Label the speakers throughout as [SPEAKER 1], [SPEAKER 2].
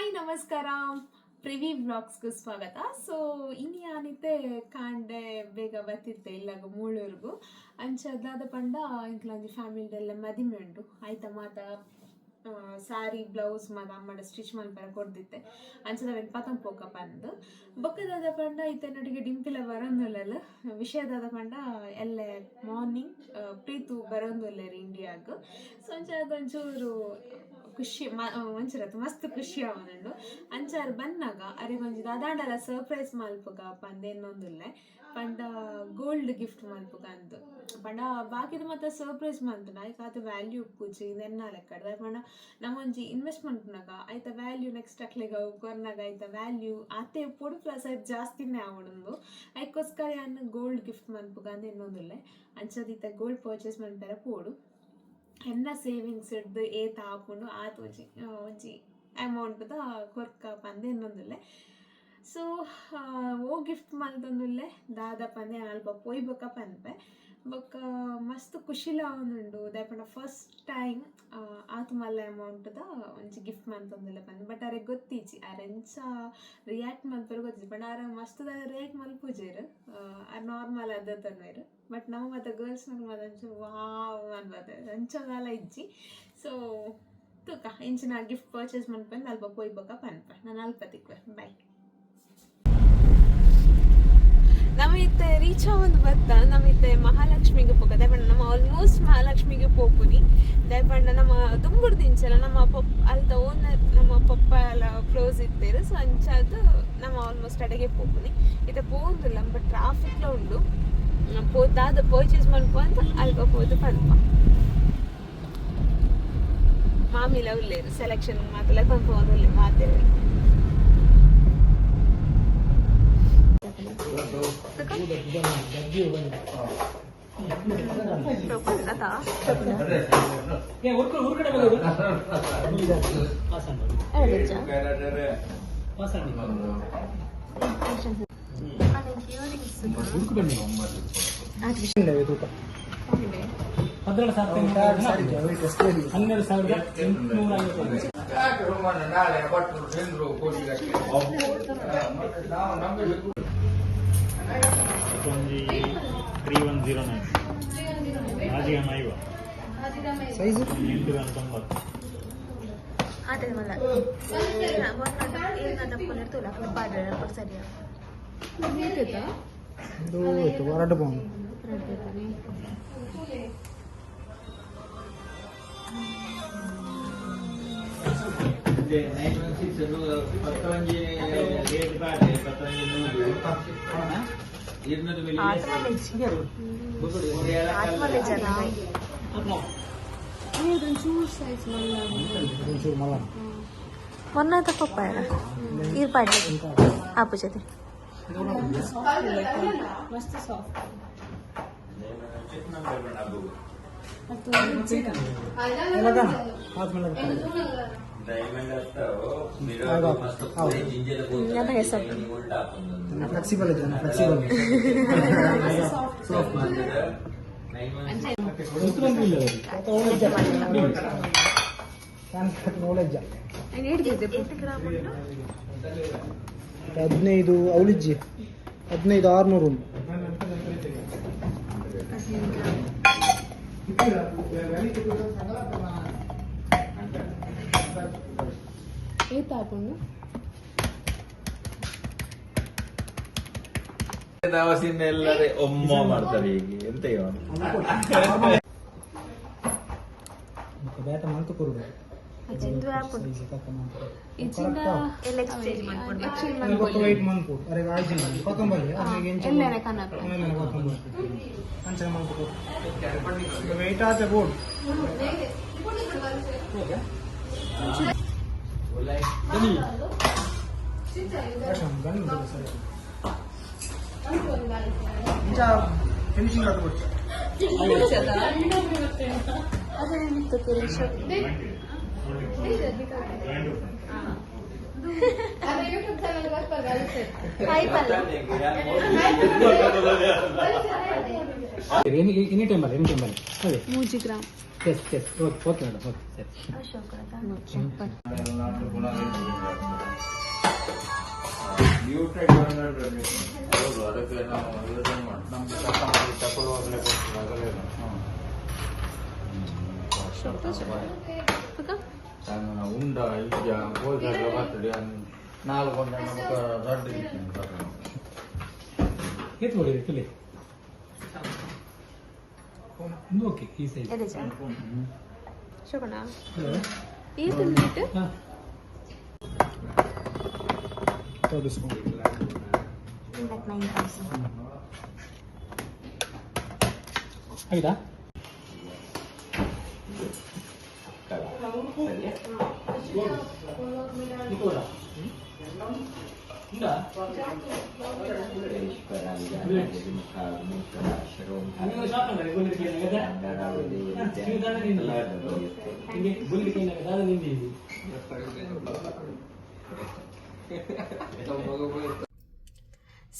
[SPEAKER 1] ನಮಸ್ಕಾರ, ಪ್ರಿವಿ ವ್ಲಾಗ್ಸ್ಗೆ ಸ್ವಾಗತ. ಸೊ ಇನಿ ಆನಿತೆ ಕಾಂಡೆ ಬೇಗ ಬತ್ತಿತ್ತೆ ಇಲ್ಲಾಗ ಮೂಳೂರ್ಗು. ಅಂಚ ದಾದ ಪಂಡ ಇಂಕ್ಲೊಂಜಿ ಫ್ಯಾಮಿಲಿಡೆಲ್ಲ ಮದಿಮೆ ಉಂಡು. ಆಯ್ತ ಮಾತ ಸ್ಯಾರಿ ಬ್ಲೌಸ್ ಮಾತ ಅಮ್ಮಡ ಸ್ಟಿಚ್ ಮಲ್ಪೆರ ಕೊರ್ದಿತ್ತೆ. ಅಂಚದ ಅವೆನ್ ಪತೊಂದು ಪೋಕ ಪಂದ್. ಬೊಕ್ಕ ದಾದ ಪಂಡ ಇತ್ತೆ ನಡಿಗೆ ಡಿಂಪಿಲ ಬರೊಂದುಲ್ಲಲ್. ವಿಷಯ ದಾದ ಪಂಡ ಎಲ್ಲೆ ಮಾರ್ನಿಂಗ್ ಪ್ರೀತು ಬರೊಂದುಲ್ಲೆರ್ ಇಂಡಿಯಾಗ್. ಸೊ ಅಂಚ ಅದೊಂಚೂರು ಖುಷಿ ಒಂಚೂರತ್ ಮಸ್ತ್ ಖುಷಿ ಆವೊಂದುಂಡು. ಅಂಚ ಆರ್ ಬನ್ನಗ ಅರೆಗೊಂಜಿ ದಾದಾಂಡಲ ಸರ್ಪ್ರೈಸ್ ಮಲ್ಪುಗ ಪಂದ್ ಎನ್ನೊಂದುಲ್ಲೆ. ಪಂಡ ಗೋಲ್ಡ್ ಗಿಫ್ಟ್ ಮಲ್ಪುಗ ಅಂದ್. ಪಂಡ ಬಾಕಿದ ಮಾತ ಸರ್ಪ್ರೈಸ್ ಮಲ್ತ್ಂಡ ಐಕ್ ಆತ್ ವ್ಯಾಲ್ಯೂ ಉಪ್ಪುಜಿ ಎನ್ನ ಲೆಕ್ಕಡ್. ದಾಯೆ ಪಂಡ ನಮ ಒಂಜಿ ಇನ್ವೆಸ್ಟ್ ಮಲ್ಪುನಗ ಐತ ವ್ಯಾಲ್ಯೂ ನೆಕ್ಸ್ಟ್ ಅಕ್ಲೆಗ್ ಅವು ಕೊರ್ನಗ ಐತ ವ್ಯಾಲ್ಯೂ ಆತೆ ಉಪ್ಪೊಡು, ಪ್ಲಸ್ ಐಟ್ ಜಾಸ್ತಿನೇ ಆವೊಡುಂದು. ಐಕ್ಕೋಸ್ಕರ ಯಾನ್ ಗೋಲ್ಡ್ ಗಿಫ್ಟ್ ಮಲ್ಪುಗ ಅಂದ್ ಎನ್ನೊಂದುಲ್ಲೆ. ಅಂಚಾದ್ ಇತ್ತೆ ಗೋಲ್ಡ್ ಪರ್ಚೇಸ್ ಮನ್ಪೆರೆ ಪೋಡು. ಎನ್ನ ಸೇವಿಂಗ್ಸ್ ಡ್ದ್ ಏತ್ ಆಪುಂಡು ಆತ್ ಒಂಜಿ ಒಂಜಿ ಅಮೌಂಟ್ದ ಕೊರ್ಕ ಪಂದ್ ಎನ್ನೊಂದುಲ್ಲೆ. ಸೊ ಓ ಗಿಫ್ಟ್ ಮಲ್ತೊಂದುಲ್ಲೆ, ದಾದ ಪಂದ್ ಯಾನ್ ಅಲ್ಪ ಪೋಯಿ ಬೊಕ್ಕ ಪನ್ಪೆ. ಬೊಕ್ಕ ಮಸ್ತ್ ಖುಷಿಲ ಆವೊಂದುಂಡು, ದಾಯೆ ಪಂಡ ಫಸ್ಟ್ ಟೈಮ್ ಆತ್ ಮಲ್ಲ ಅಮೌಂಟ್ದ ಒಂಜಿ ಗಿಫ್ಟ್ ಮಲ್ತೊಂದುಲ್ಲೆ ಪಂದ್. ಬಟ್ ಅರೆಗ್ ಗೊತ್ತಿಜ್ಜಿ, ಆರ್ ಎಂಚ ರಿಯಾಕ್ಟ್ ಮಲ್ಪೆರ್ ಗೊತ್ತಿಜ್ಜಿ. ಪಂಡ ಆರ್ ಮಸ್ತ್ ದಾಲ ರಿಯಾಕ್ಟ್ ಮಲ್ಪುಜೆರ್, ಆರ್ ನಾರ್ಮಲ್ ಆದ್ ದೆತ್ತೊನ್ವೆರ್. ಬಟ್ ನಮ ಮಾತ ಗರ್ಲ್ಸ್ ಮಾತ ಒಂಚೂರು ವಾವ್ ಅನ್ಪತೆ, ಅಂಚ ದಾಲ ಇಜ್ಜಿ. ಸೊ ತೂಕ ಇಂಚಿನ ಗಿಫ್ಟ್ ಪರ್ಚೇಸ್ ಮನ್ಪಂದು ಅಲ್ಪ ಪೋಯಿ ಬೊಕ್ಕ ಪನ್ಪೆ. ನಾನು ಅಲ್ಪ ತಿಕ್ಕುವೆ, ಬೈ. ನಮ್ಮ ಇತ್ತೆ ರೀಚ್ ಆವೊಂದು ಬತ್ತ. ನಮ್ಮ ಇತ್ತೆ ಮಹಾಲಕ್ಷ್ಮಿಗೆ ಪೋಕ. ದಾಯೆ ಪಂಡ ನಮ್ಮ ಆಲ್ಮೋಸ್ಟ್ ಮಹಾಲಕ್ಷ್ಮಿಗೆ ಪೋಪುನಿ. ದಾಯೆ ಪಂಡ ನಮ್ಮ ದುಂಬುಡ್ದಿಂಚಲ ನಮ್ಮ ಪೊಪ್ಪ ಅಲ್ತ ಓನರ್ ನಮ್ಮ ಪೊಪ್ಪ ಎಲ್ಲ ಕ್ಲೋಸ್ ಇತ್ತೆರ್. ಸೊ ಅಂಚಾದ್ ನಮ್ಮ ಆಲ್ಮೋಸ್ಟ್ ಅಡೆಗೆ ಪೋಪುನಿ. ಇತ್ತೆ ಪೋವೊಂದುಲ್ಲ, ಬಟ್ ಟ್ರಾಫಿಕ್ಲ ಉಂಡು. ಪೋದಾದ ಪರ್ಚೇಸ್ ಮನ್ಪು ಅಂತ ಅಲ್ಪ ಪೋದು ಪನ್ಪ. ಮಾಮಿಲ ಉಲ್ಲೇರು, ಸೆಲೆಕ್ಷನ್ ಮಾತೆಲ್ಲ ಪೋವೊಂದುಲ್ಲೆ ಮಾತೆರ್.
[SPEAKER 2] 12,855.
[SPEAKER 3] ಒಂಜಿ 3109 ಆಜಿಗಮ ಐವ.
[SPEAKER 2] ಸೈಜ್.
[SPEAKER 3] 8 ಗ್ರಾಮ್ 90.
[SPEAKER 4] ಅದೇ ಮಲ್ಲ ಸರಿ.
[SPEAKER 2] ಇದು ಹೊರಟು ಪೌಂಡ್.
[SPEAKER 5] 916 ಪತ್ತೊಂಜಿ ರೇಟ್ ಬಾಡೆ ಪತ್ತೊಂಜಿ ನೂರು ಇರ್ನೂರು ಮಿಲಿ.
[SPEAKER 2] ಒಂಚೂರು ಮಲ್ಲ.
[SPEAKER 4] ಮೊನ್ನೆ ಪಪ್ಪ ಈರ್ ಪಾಡ್ಲೆ ಆಪುಜತೆ.
[SPEAKER 1] ಮಸ್ತ್ ಸಾಫ್ಟ್.
[SPEAKER 5] ಡೈಮಂಡ್
[SPEAKER 2] ಫ್ಲೆಕ್ಸಿಬಲ್ ಇದೆ, ಫ್ಲೆಕ್ಸಿಬಲ್. ನಾಲೆಜ್. 15 ಅವಳಿಜ್ಜಿ, 15,600 ಉಂಟು.
[SPEAKER 1] ಏತ್ ಆಪುಂಡು?
[SPEAKER 5] ದವಸಿಂದ ಎಲ್ಲರೇ ಒಮ್ಮ ಮಾಡ್ತಾರೆ ಈಗ ಎಂತ ಇವನು.
[SPEAKER 2] ಬೇಟ ಮಂತು ಕೊರುಡು.
[SPEAKER 4] ಅಜಿಂದು ಆಪುಂಡು.
[SPEAKER 1] ಇಜ್ಜಿಂಡ
[SPEAKER 4] ಎಲ್ಲ ಎಕ್ಸ್ಚೇಂಜ್ ಮಾಡ್ಕೊಂಡು.
[SPEAKER 1] ಎಕ್ಸ್ಚೇಂಜ್.
[SPEAKER 2] ಬೊಕ್ಕ ವೆಯ್ಟ್ ಮನ್ಪು ಅರೆ ಆಯ್ಜಿನ ಕೊತ್ತಂಬರಿ ಅರೆಗೆ ಎಂಚ.
[SPEAKER 1] ಎಲ್ಲೆನೆ ಕನಪೆ.
[SPEAKER 2] ಆಮೇಲೆ ಕೊತ್ತಂಬರಿ ಅಂಚನೆ ಮನ್ಪು ಕೊರು. ವೆಯ್ಟ್ ಆತೆ ಬೋರ್ಡ್. ಇಂಚ ಫಿನಿಶಿಂಗ್ ಅದು ಕೊಡ್ತು.
[SPEAKER 3] ಎನಿ ಟೈಮ್ ಬರಲಿ, ಎನಿ ಟೈಮ್ ಬರಲಿ, ಅದೇ.
[SPEAKER 1] ಮೂಜಿ gram.
[SPEAKER 2] Yes yes, okay okay madam, okay ಸರಿ.
[SPEAKER 5] ಹೌದು, ಅದಕ್ಕೆ ನಾವು ಯೋಚನೆ ಮಾಡಿ ನಮ್ಗೆ ಕಸ್ಟಮರ್ ತಗೊಳ್ಳುವಾಗಲೇ ಗೊತ್ತಿಲ್ಲ. ಉಂಡ ಈಗ ಹೋದಾಗ ಬರ್ತದೆ ನಾಲ್ಕು ಗಂಟೆ ನಮಗ ರಡ್ಡು
[SPEAKER 2] ಏತ್ ನೋಡಿ ತುಲಿ ಒಂದು ಓಕೆ ಈ ಸೈಜ್.
[SPEAKER 1] ಶೋಕಣ ಈ ತಿಂದಿಟ್ಟು.
[SPEAKER 2] ಹಾಂ.
[SPEAKER 4] 9,000.
[SPEAKER 2] ಆಯ್ತಾ?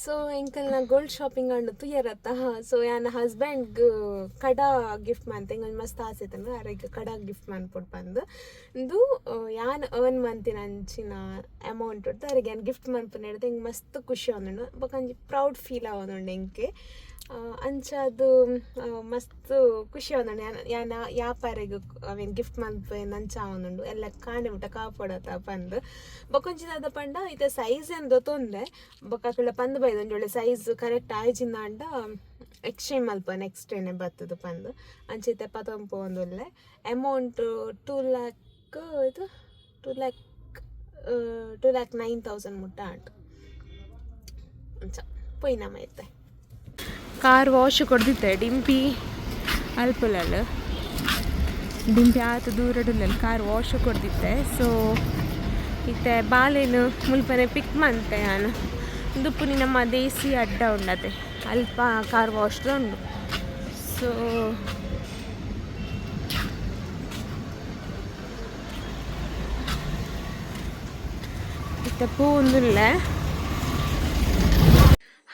[SPEAKER 1] ಸೊ ಎಂಕಲ್ನ ಗೋಲ್ಡ್ ಶಾಪಿಂಗ್ ಅಂಡು ತುಯರತ್ತ. ಸೊ ಯಾನ ಹಸ್ಬೆಂಡ್ ಕಡ ಗಿಫ್ಟ್ ಮಂತೆ ಎಂಗಲ್ ಮಸ್ತ್ ಆಸೆ ಇತ್ತಂದ್ರೆ ಅರೆಗ್ ಕಡ ಗಿಫ್ಟ್ ಮನ್ಪೊಡು ಪಂದ್. ಇಂದು ಯಾನ್ ಅರ್ನ್ ಮಂತಿನ ಅಂಚಿನ ಅಮೌಂಟ್ ಉಂಟು ಅರೆಗ್ ಯಾನ್ ಗಿಫ್ಟ್ ಮನ್ಪುನ ಹಿಡ್ದು ಎಂಕ್ ಮಸ್ತ್ ಖುಷಿ ಆವೊಂದುಂಡು. ಬೊಕ ಒಂಜಿ ಪ್ರೌಡ್ ಫೀಲ್ ಆವೊಂದುಂಡು ಎಂಕೆ. ಅಂಚ ಅದು ಮಸ್ತ್ ಖುಷಿ ಆವೊಂದುಂಡು. ಯಾನ್ ಯಾನ ಯಾಪಾರೆಗ್ ಅವೇನು ಗಿಫ್ಟ್ ಮನ್ಪುವೆನ್ ಅಂಚ ಆವೊಂದುಂಡು. ಎಲ್ಲ ಕಾಂಡೆ ಮುಟ್ಟ ಕಾಪೊಡತ ಪಂದ್. ಬೊಕೊಂಜಿ ದಾದ ಪಂಡ ಇತ್ತೆ ಸೈಜ್ ಏನ್ ದೊತ್ತೊಂದೆ. ಬೊಕ ಅಕಲ್ನ ಪಂದ್ ಬೈದ ಒಂಜಿ ಒಳ್ಳೆ ಸೈಜ್ ಕರೆಕ್ಟ್ ಆಯ್ಜಿಂದಾಂಡ ಎಕ್ಸ್ಚೇಂಜ್ ಮಲ್ಪ ನೆಕ್ಸ್ಟ್ ಏನೆ ಬತ್ತದ ಪಂದ್. ಅಂಚ ಇತ್ತೆ ಪತೊಂದು ಪೋವೊಂದುಲ್ಲೆ. ಅಮೌಂಟ್ 2 ಲ್ಯಾಕ್, ಇದು 2 ಲ್ಯಾಕ್, 2,09,000 ಮುಟ್ಟ ಆಂಡ್. ಅಂಚ ಪೋಯಿನಮ ಇತ್ತೆ. ಕಾರ್ ವಾಶ್ ಕೊಡ್ದಿತ್ತೆ. ಡಿಂಪಿ ಅಲ್ಪುಲಲ್. ಡಿಂಪಿ ಆತ ದೂರಡುಲ್ಲಲ್. Car wash ಕೊಡ್ದಿತ್ತೆ. ಸೊ ಇತ್ತೆ ಬಾಲೆನು ಮುಲ್ಪನೆ ಪಿಕ್ ಮಂತೆ ಯಾನ್. ದುಪ್ಪುನಿ ನಮ್ಮ ದೇಸಿ ಅಡ್ಡ ಉಂಡತೆ, ಅಲ್ಪ ಕಾರ್ ವಾಶ್ದ ಉಂಡು. ಸೊ ಇತ್ತೆ ಪೋವೊಂದುಲ್ಲೆ.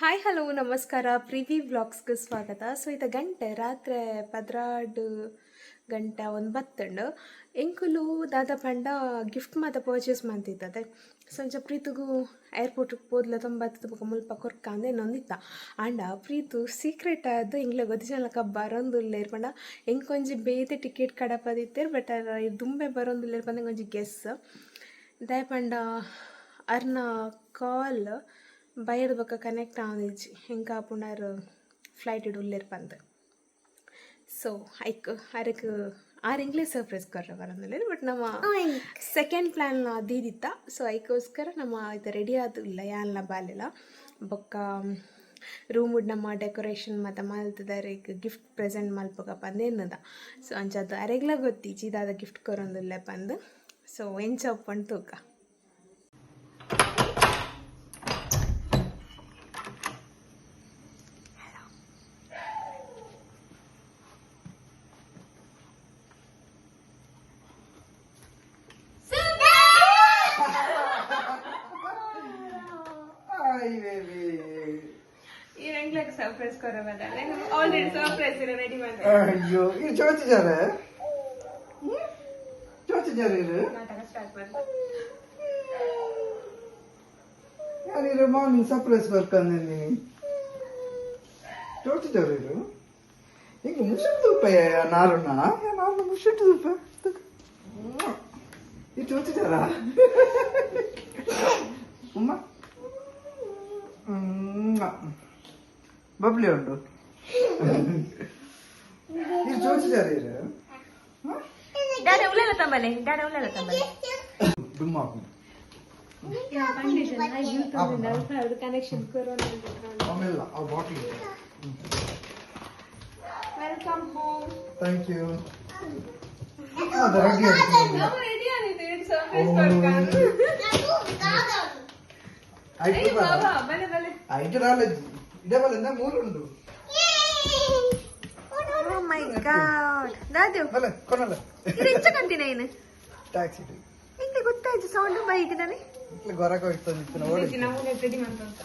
[SPEAKER 1] ಹಾಯ್, ಹಲೋ, ನಮಸ್ಕಾರ. ಪ್ರಿವಿ ವ್ಲಾಗ್ಸ್ಗೆ ಸ್ವಾಗತ. ಸೊ ಇತ್ತ ಗಂಟೆ ರಾತ್ರಿ 12 ಗಂಟೆ ಒಂದು ಬತ್ತಂಡು. ಎಂಕುಲು ದಾದ ಪಂಡ ಗಿಫ್ಟ್ ಮಾತ ಪರ್ಚೇಸ್ ಮಂತಿದ್ದದೆ. ಸೊ ಅಂಚ ಪ್ರೀತಿಗೂ ಏರ್ಪೋರ್ಟ್ಗೆ ಪೋದ್ಲ ತೊಂಬತ್ತು ಬೊಕ ಮುಲ್ಪ ಕೊರ್ಕ ಅಂದ್ ಎನ್ನೊಂದಿತ್ತ. ಆಂಡ ಪ್ರೀತು ಸೀಕ್ರೆಟ್ ಆದ್ ಎಂಕ್ಲೆ ಗೊತ್ತಿಜನಕ ಬರೊಂದುಲ್ಲೆರ್ ಪಂಡ ಎಂಕೊಂಜಿ ಬೇತೆ ಟಿಕೆಟ್ ಕಡಪದಿತ್ತೆರ್. ಬಟ್ ದುಂಬೆ ಬರೊಂದುಲ್ಲೆರ್ ಪಂದ್ ಎಂಕೊಂಜಿ ಗೆಸ್. ದಾಯೆ ಪಂಡ ಅರ್ನ ಕಾಲ್ ಬೈಯಡ್ ಬೊಕ ಕನೆಕ್ಟ್ ಆವೊಂದಿಜ್ಜಿ. ಎಂಕ್ ಆಪುಂಡು ಆರ್ ಫ್ಲೈಟ್ ಉಲ್ಲೆರ್ ಪಂದ್. ಸೊ ಐಕ್ ಅರೆಗ್ ಆರ್ ಎಂಕ್ಲೆ ಸರ್ಪ್ರೈಸ್ ಕೊರ್ರೆ ಬರೊಂದುಲ್ಲೆರ್. ಬಟ್ ನಮ್ಮ ಸೆಕೆಂಡ್ ಪ್ಲ್ಯಾನ್ ದೀದಿತ್ತ. ಸೊ ಐಕೋಸ್ಕರ ನಮ್ಮ ಇತ್ತೆ ರೆಡಿ ಆದುಲ್ಲ ಯಾನ್ಲ ಬಾಲೆಲ. ಬೊಕ್ಕ ರೂಮುಡ್ ನಮ್ಮ ಡೆಕೋರೇಷನ್ ಮಾತ ಮಲ್ತ್ದ್ ಅರೆಗ್ ಗಿಫ್ಟ್ ಪ್ರೆಸೆಂಟ್ ಮಲ್ಪುಗ ಪಂದ್ ಎನ್ನುದ. ಸೊ ಅಂಚಾದ್ ಅರೆಗ್ಲ ಗೊತ್ತಿಜ್ಜಿ ದಾದ ಗಿಫ್ಟ್ ಕೊರೊಂದುಲ್ಲೆ ಪಂದ್. ಸೊ ಎಂಚ ಉಪ್ಪುಂಡು ತೂಕ.
[SPEAKER 6] Hi baby.
[SPEAKER 1] ಈ ಎಂಕ್ಲೆಗ್ ಸರ್ಪ್ರೈಸ್ ಕೊರ ಬಂದಲ್ಲ. ಆಲ್ರೆಡಿ ಸರ್ಪ್ರೈಸ್ ರೆಡಿ ಬಂದ.
[SPEAKER 6] ಅಯ್ಯೋ, ಇದು ಚೋಚಿಜಾರೆ ಚೋಚಿಜಾರೆ ಇದು.
[SPEAKER 1] ನಾಟಕ ಸ್ಟಾರ್ಟ್ ಬಂದ.
[SPEAKER 6] ಯಾರು ಮಾರ್ನಿಂಗ್ ಸರ್ಪ್ರೈಸ್ ಬರ್ಕಂದಿನಿ ಚೋಚಿಜಾರೆ ಇದು. ಹಿಂಗೆ ಮುಷಿಟ್ ತೂಪ ನಾರುನ ನಾರು ಮುಷಿಟ್ ತೂಪ. ಇದು ಚೋಚಿಜಾರ ಉಮ್ಮ ಬಬ್ಲಿ ಉಂಟು. ಇದು ಚೋಚಿಜಾರೆ ಇದು.
[SPEAKER 4] ದಾದ ಉಳ್ಳಲ್ಲ ತಂಬಲೆ, ದಾದ ಉಳ್ಳಲ್ಲ ತಂಬಲೆ.
[SPEAKER 6] ಡುಮ್ಮ.
[SPEAKER 1] ಕನೆಕ್ಷನ್.
[SPEAKER 6] ಆಮೇಲೆ ಆ bottle.
[SPEAKER 1] Welcome home.
[SPEAKER 6] Thank you. ಅದು ರೆಡಿ.
[SPEAKER 1] ರೆಡಿ ಆಗಿದೆ ಸರ್ಪ್ರೈಸ್ ಕೊಡ್ಕೊಂಡು.
[SPEAKER 6] ಆಯ್ತು.
[SPEAKER 1] ಬಾಬಾ, ಬಲೆ ಬಲೆ.
[SPEAKER 6] ಐದು ನಾಲೆಜ್ ಇದೇ ಬಲ್ಲ ಮೂರುಂಟು.
[SPEAKER 4] ಓ ಮೈ ಗಾಡ್, ದಾದು.
[SPEAKER 6] ಬಲೆ ಕೊನಲ್ಲ.
[SPEAKER 4] ಇದು ಎಂಚ ಕಂತಿನ ಏನು?
[SPEAKER 6] ಟ್ಯಾಕ್ಸಿ.
[SPEAKER 4] ಎಂಕೆ ಗೊತ್ತಾಯ್ತು ಸೌಂಡ್ ಬೈಕ್ ನಾನೆ?
[SPEAKER 6] ಇಟ್ಲಿ ಗೊರಕ ಹೋಗ್ತದೆ ಓಡಿ.
[SPEAKER 1] ನಾವು ರೆಡಿ ಮಾಡ್ತಂತ.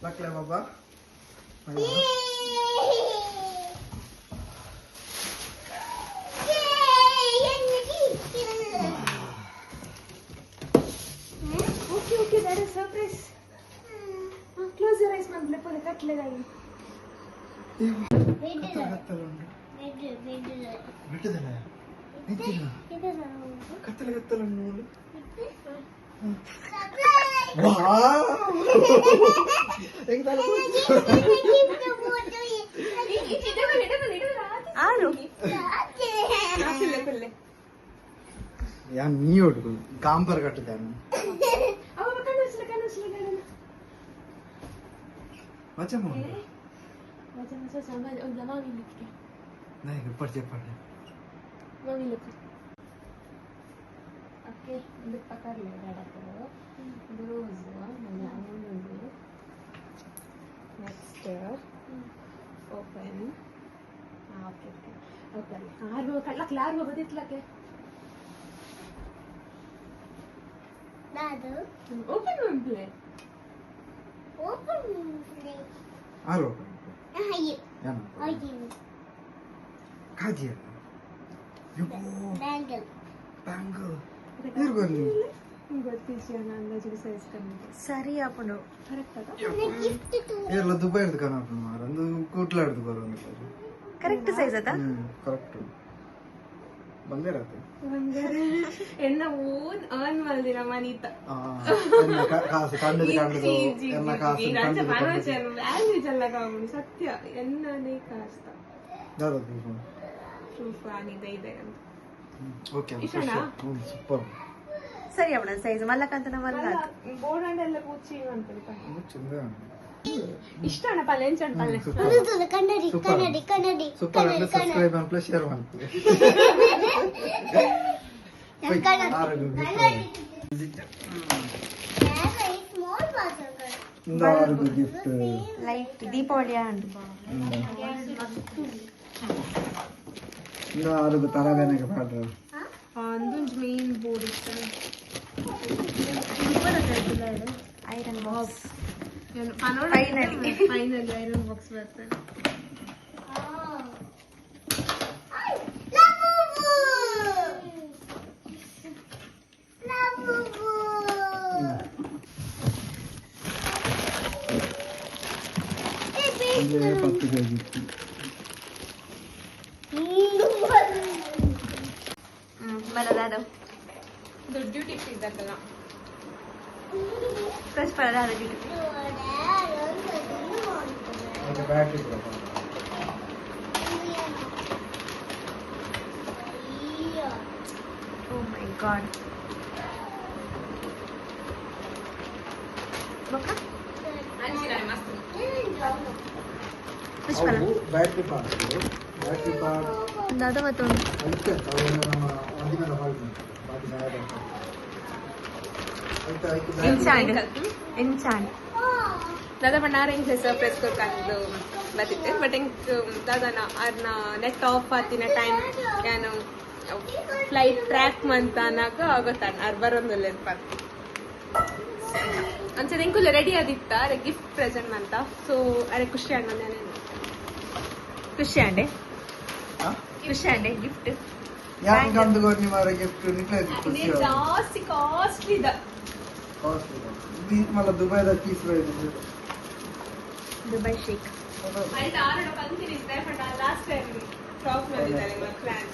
[SPEAKER 6] ಲಕ್ಲೆ ಬಾಬಾ.
[SPEAKER 1] Daddy surprise. Close your eyes ಮನ್ಲೆ ಪೋಲೆ ಕಟ್ಲೆಗಾಗಿ.
[SPEAKER 6] ಬಿಟ್ಟದಲ್ಲ ನಿಂತಿಲ್ಲ ಕತ್ತಲೆ ಕತ್ತಲೆ ನೋಡು.
[SPEAKER 4] ಆರು
[SPEAKER 6] ಯಾನ್ ನೀ ಹೊಡ್ಕು ಕಾಂಪರ್ ಕಟ್ಟದೆ ಮಚ್ಚ చెప్పండి.
[SPEAKER 1] ಓಕೆ ಇದು ಪಕರ್ಲೆ ಇದು rose next open. Okay okay open ಆರು ಕಡ್ಲಕ್ಕೆ ಆರು ಬದಿತ್ಲಕ್ಕೆ ಓಪನ್ ಮಾಡ್ಲೆ.
[SPEAKER 6] ಆರು ಕಾಜಿ ಬ್ಯಾಂಗಲ್ ಇರ್ಬಲ್ಲಿ
[SPEAKER 1] ಗೊತ್ತಿಲ್ಲ ಅಂದಾಜಿಗೆ ಸೈಜ್ ಕಮ್ಮಿ.
[SPEAKER 4] ಸರಿ ಅಪ್ಪನು
[SPEAKER 1] ಕರೆಕ್ಟ್ ಅದ.
[SPEAKER 6] ಎಲ್ಲ ದುಬೈ ಹಿಡ್ದು ಕಾಣಪ್ಪ ಮಾರ ಒಂದು ಕೂಟ್ಲ ಹಿಡ್ದು ಬರೋ.
[SPEAKER 4] ಕರೆಕ್ಟ್ ಸೈಜ್ ಅದ.
[SPEAKER 6] ಕರೆಕ್ಟ್ ಬಂದಿರತ್ತೆ.
[SPEAKER 1] ಎನ್ನ ಓನ್ ಅರ್ನ್ ಮಲ್ದಿನ ಮನಿತ.
[SPEAKER 6] ಕಾಸು ಕಂಡದು ಕಂಡದು ಎನ್ನ ಕಾಸು ಕಂಡದು ಕಂಡದು.
[SPEAKER 1] ವ್ಯಾಲ್ಯೂ ಜಲ್ಲ ಕಾಮುನಿ ಸತ್ಯ ಎನ್ನನೇ ಕಾಸ್ತ.
[SPEAKER 6] ದಾದಾ ಪ್ರೂಫ್
[SPEAKER 1] ಪ್ರೂಫ್ ಆನಿದೆ ಇದೆ ಅಂತ.
[SPEAKER 6] ಓಕೆ.
[SPEAKER 1] ಇಷ್ಟನಾ?
[SPEAKER 6] ಸೂಪರ್.
[SPEAKER 4] ಸರಿ ಅವಳ ಸೈಜ್ ಮಲ್ಲಕಂತನ ಮಲ್ಲ.
[SPEAKER 1] ಬೋರ್ಡ್ ಅಂಡ್ ಎಲ್ಲ ಕೂಚಿ ಅಂತ
[SPEAKER 6] ಚಂದ.
[SPEAKER 1] ಇಷ್ಟ ಅಣ್ಣ ಪಲ್ಲೆ ಎಂಚ ಪಲ್ಲೆ.
[SPEAKER 6] ಸೂಪರ್ ಸೂಪರ್ ಅಂದ್ರೆ ಸಬ್ಸ್ಕ್ರೈಬ್ ಅನ್ಪ್ಲೆ ಶೇರ್ ಮಾಡ್ತೀವಿ. ಆರೋಗ್ಯ ಗಿಫ್ಟ್.
[SPEAKER 4] ಲೈಟ್ ದೀಪಾವಳಿ ಅಂಡ್
[SPEAKER 6] ಇಂದ ಆರೋಗ್ಯ ತರವೇನಕ್ಕೆ ಪಾಡ್ರ.
[SPEAKER 1] ಅಂದೊಂಜಿ ಮೇನ್ ಬೋರ್ಡ್ ಇಷ್ಟ.
[SPEAKER 4] Iron box.
[SPEAKER 1] Finally finally iron box ಬರ್ತದೆ.
[SPEAKER 6] ಅಂದ್ರೆ 10 ಕೆಜಿ.
[SPEAKER 4] ಬರದಾದ
[SPEAKER 1] ದೊಡ್ಡ ಡ್ಯೂಟಿ ಇದ್ದಕ್ಕಲ್ಲ.
[SPEAKER 4] ಪ್ರೆಸ್ ಬರದಾದ duty.
[SPEAKER 6] Battery.
[SPEAKER 4] Oh my god. ಬೊಕ್ಕ ಪುಷ್ಪಲ.
[SPEAKER 6] ಅವು ಬ್ಯಾಟ್ರಿ ಪಾರ್ಟ್ ಬ್ಯಾಟ್ರಿ ಪಾರ್ಟ್.
[SPEAKER 4] ದಾದ ಮತ್ತೊಂದು.
[SPEAKER 6] ಐತೆ ಅವೆಲ್ಲ ನಮ್ಮ ಒಂದಿನ ಬಾಕಿ ಬಾಕಿ ಐತೆ ಐತೆ.
[SPEAKER 4] ಎಂಚಾಂಡ್ ಎಂಚಾಂಡ್.
[SPEAKER 1] ದಾದಾ ಬಣ್ಣಾರ ಹೆಂಗೆ ಸರ್ಪ್ರೈಸ್ ಕೊಡ್ಕೊಂಡು ಬರ್ತಿದ್ದೆ ಬಟ್ ಹೆಂಗ್ ದಾದಾನ ಅರ್ನ ನೆಟ್ ಆಫ್ ಆತಿನ ಟೈಮ್ ನಾನು ಫ್ಲೈಟ್ ಟ್ರ್ಯಾಕ್ ಮಂತ ಅನ್ನಕ ಗೊತ್ತಾನ ಅರ್ ಬರೋದಿಲ್ಲ ಅಂಚೆ ಎಂಕುಲ್ಲ ರೆಡಿ ಆದಿತ್ತ ಅರೆ ಗಿಫ್ಟ್ ಪ್ರೆಸೆಂಟ್ ಅಂತ. ಸೊ ಅರೆ ಖುಷಿ ಅಣ್ಣ ನಾನೇನು
[SPEAKER 4] ಖುಷಿ ಅಂಡೆ ಖುಷಿ ಅಂಡೆ ಗಿಫ್ಟ್.
[SPEAKER 6] ಯಾಕೆ ಕಂಡು ಮಾರ ಗಿಫ್ಟ್ ನಿಕ್ಲೆ ಖುಷಿ.
[SPEAKER 1] ಜಾಸ್ತಿ ಕಾಸ್ಟ್ಲಿ ಇದ.
[SPEAKER 6] ಕಾಸ್ಟ್ಲಿ ಮಲ್ಲ ದುಬೈದ ಪೀಸ್ ಬೈದು.
[SPEAKER 4] Dubai sheikh.
[SPEAKER 1] ಆಯ್ತು ಆರೋಡ ಬಂದಿನಿ ಬಟ್ ಲಾಸ್ಟ್ ಟೈಮ್ ಫ್ರಾಕ್ ಬಂದಿದ್ದಾರೆ ಪ್ಲಾನ್.